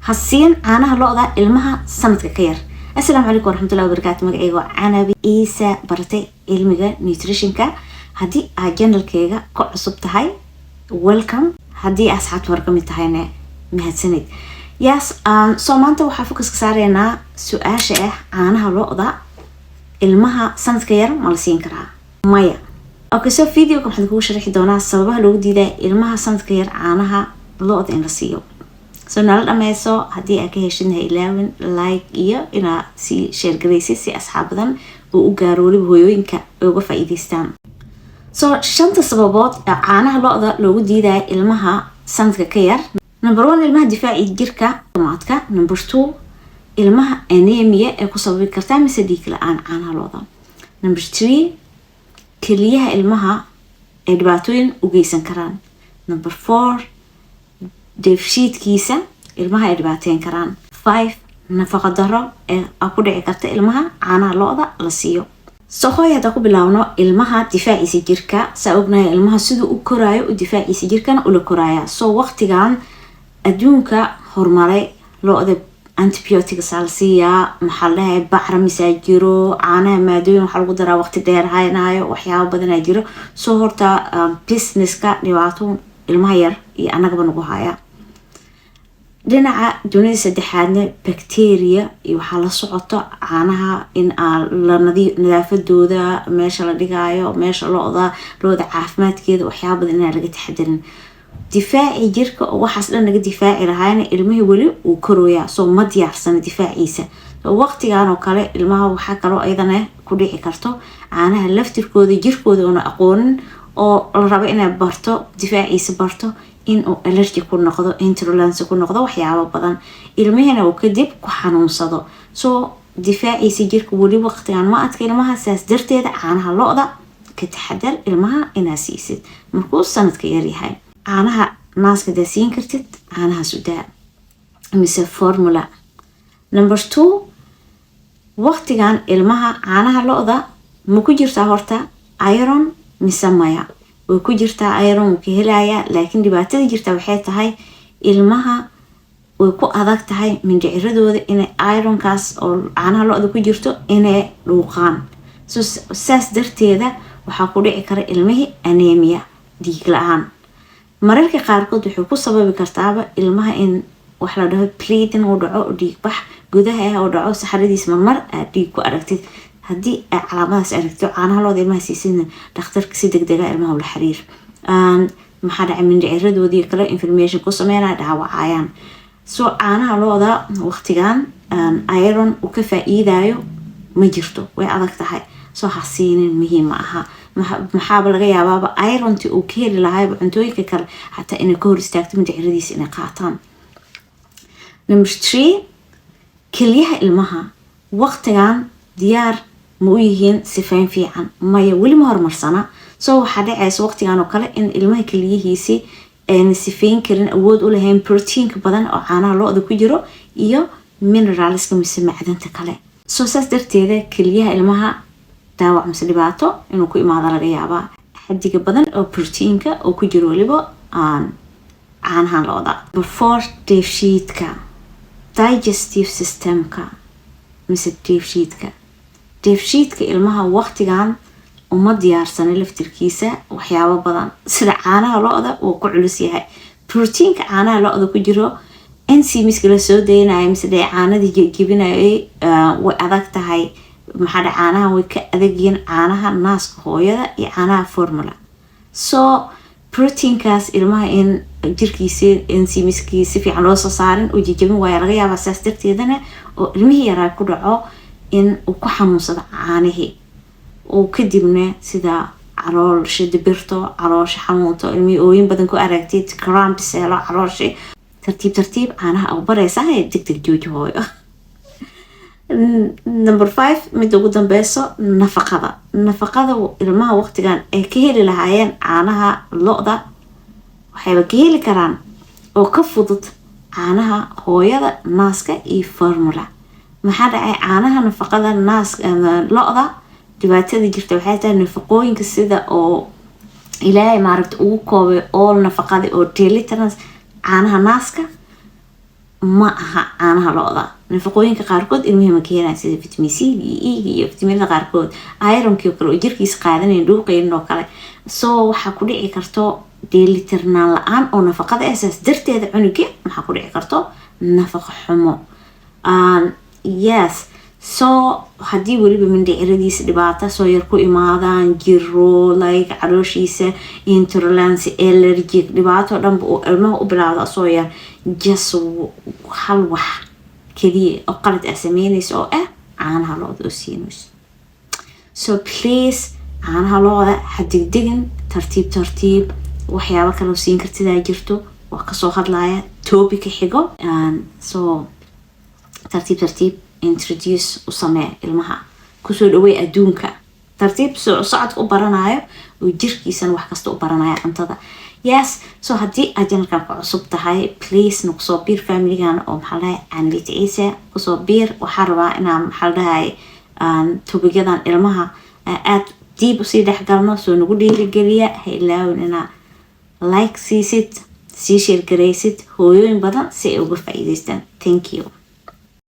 Ha siin caanaha lo'da ilmaha sanadka ka yar. Asalaamu calaykum waraxmatullahi wabarakaatu. Magacayga waa Canabi Ciise, baratay cilmiga nutritionka. Haddii aad channelkeyga ka cusub tahay, welcome. Haddii asxaabta hore kamid tahayna, mahadsanid. Yes, so maanta waxaa focuska saareynaa su-aasha ah: caanaha lo'da ilmaha sanadka yar ma la siin karaa? Maya. Okay, so videoga waxaan kugu sharixi doonaa sababaha loogu diidaya ilmaha sanadka yar caanaha lo'da in la siiyo. So nala dhameyso. Haddii aad ka heshidna, ha ilaawin like iyo inaad sii share garaysid si asxaab badan uu u gaaro, weliba hooyooyinka ay uga faa-iideystaan. So shanta sababood ee caanaha lo'da loogu diidaya ilmaha sanadka ka yar: number one, ilmaha difaaci jirka maadka. Number two, ilmaha anemia ee ku sababi kartaa mise dhiig la-aan caanaha lo'da. Number three, keliyaha ilmaha ay dhibaatooyin u geysan karaan. Number four, dheefshiidkiisa ilmaha ay dhibaateyn karaan. Five, nafaqa daro ee ku dhici karta ilmaha caanaha lo'da la siiyo. So hooy, haddaa ku bilaabno ilmaha difaaciisa jirka. Saa ognahay, ilmaha siduu u koraayo u difaaciisa jirkana ula koraaya. So waqtigan adduunka horumaray, lo'da antibiotics aa la siiyaa, maxaa la dhahay, bacramisaa jiro, caanaha maadooyin waxaa lagu daraa waqti dheer haynayo, waxyaabo badanaa jiro. So horta businesska dhibaato ilmaha yar iyo annagaba nagu haya. Dhinaca dunida saddexaadna, bacteria iyo waxaa la socoto caanaha in aa la nadaafadooda, meesha la dhigaayo, meesha lo'da, lo'da caafimaadkeeda, waxyaaba badan inaan laga taxadirin. Difaaci jirka oo waxaas dhan laga difaaci lahaayna, ilmihii weli uu korooyaa, soo ma diyaarsana difaaciisa. Waqtigan oo kale ilmaha waxaa kaloo ayadana ku dhici karto caanaha laftirkooda jirkooda una aqoonin oo la rabo inay barto, difaaciisa barto, inuu allergy ku noqdo, intolerance ku noqdo waxyaabo badan, ilmihina uu kadib ku xanuunsado. So difaaciisa jirka weli waqtigan ma adka ilmaha. Saas darteeda caanaha lo'da ka taxadar ilmaha inaa siisid markuu sanadka yaryahay. Caanaha naaska hadaa siin kartid, caanahaas u daa mise formula. Number two, waqtigan ilmaha caanaha lo'da ma ku jirtaa horta iron mise maya? Way ku jirtaa, iron wuu ka helayaa, laakiin dhibaatada jirta waxay tahay ilmaha way ku adag tahay mindhiciradooda inay ironkaas oo caanaha lo'da ku jirto inay dhuuqaan. So saas darteeda waxaa ku dhici kara ilmihii anemia, dhiig la-aan. Mararka qaarkood wuxuu ku sababi kartaaba ilmaha in wax la dhaho bleeding uu dhaco, dhiig bax gudaha ah oo dhaco, saxaradiis marmar aad dhiig ku aragtid. Haddii ay calaamadaas aragto caanaha lo'da ilmaha siisidna, dhakhtarka si degdega ilmaha ula xiriir. Maxaa dhacay? Mindhiciradoodii kale inflammation ku sameynaya, dhaawacayaan. So caanaha lo'da waqtigan iron uu ka faa-iidayo ma jirto, way adag tahay. So ha siinin, muhiim ma aha. Maxaaba laga yaabaaba ironti uu ka heli lahayba cuntooyinka kale xataa inay ka hor istaagto mindhiciradiisa inay qaataan. Number three, kelyaha ilmaha waqtigan diyaar ma u yihiin sifeyn fiican? Maya, weli ma horumarsana. So waxaa dhacaysa waqtigan oo kale in ilmaha keliyihiisii ayna sifeyn karin, awood u lahayn proteinka badan oo caanaha lo'da ku jiro iyo mineralska mise macdanta kale. So saas darteeda keliyaha ilmaha daawac mise dhibaato inuu ku imaado laga yaabaa, xadiga badan oo proteinka oo ku jiro weliba caanahan lo'da. Four, dheefshiidka, digestive systemka mise dheefshiidka. Dheefshiidka ilmaha waqtigan uma diyaarsana laftirkiisa waxyaabo badan sida caanaha lo'da wuu ku culus yahay. Proteinka caanaha lo'da ku jiro, enzymeska la soo daynayo mise dheecaanadii jebinayo way adag tahay. Maxaa dhe, caanaha way ka adagyihiin caanaha naaska hooyada iyo caanaha formula. So proteinkaas ilmaha in jirkiisi enzymeskii si fiican loo soo saarin uu jejebin waaya laga yaabaa. Saas darteedana oo ilmihii yaraa ku dhaco in uu ku xanuunsado caanihii, oo kadibna sida caloolsha dibirto, caloosha xanuunto, ilmihii ooyin badan ku aragtid, cramps helo calooshii. Tartiib tartiib caanaha au baraysaa ee deg deg jooji, hooyo. Number five, midda ugu dambeyso, nafaqada. Nafaqada ilmaha waqtigan ay ka heli lahaayeen caanaha lo'da waxayba ka heli karaan oo ka fudud caanaha hooyada, naaska iyo formula. Maxaa dhacay? Caanaha nafaqada naaska lo'da, dhibaatada jirta waxay tahay nafaqooyinka sida oo Ilaahay maaragta ugu koobay all nafaqada oo dheelitiran caanaha naaska. Ma aha caanaha lo'da nafaqooyinka qaarkood ilmihii ma keenaan, sida vitamin C iyo E iyo vitaminada qaarkood, ironkii oo kale oo jirkiisa qaadanayn, dhuuqaynin oo kale. So waxaa ku dhici karto dheelitirnaan la-aan oo nafaqada ah. Saas darteeda cunugi maxaa ku dhici karto? Nafaqa xumo. Yes, so haddii weliba mindhiciradiisa dhibaata soo yar ku imaadaan, jiro like calooshiisa intolerance, allergic, dhibaato dhanba uu ilmaha u bilaawda soo yar, just hal wax keliya oo qalad ah sameynaysa oo ah caanaha lo'da oo siinayso. So please, caanaha lo'da ha degdegin, tartiib tartiib. Waxyaabo kale oo siin kartidaa jirto, waa kasoo hadlaya topic-a xigo. So tartiib tartiib introduce u samee ilmaha, kusoo dhawey adduunka tartiib, socodka u baranayo oo jirkiisana wax kasta u baranaya cuntada. Yes, so haddii aad channelkan ku cusub tahay, please nagu soo biir familigan oo, maxaa dhahay, Canlita Ciise kusoo biir. Waxaa rabaa inaan, maxaa dhahay, topicyadan ilmaha aad diib usii dhexgalno. Soo nagu dhiirigeliya. Ha ilaawin inaa like siisid, sii share garaysid hooyooyin badan si ay uga faa'iidaystaan. Thank you.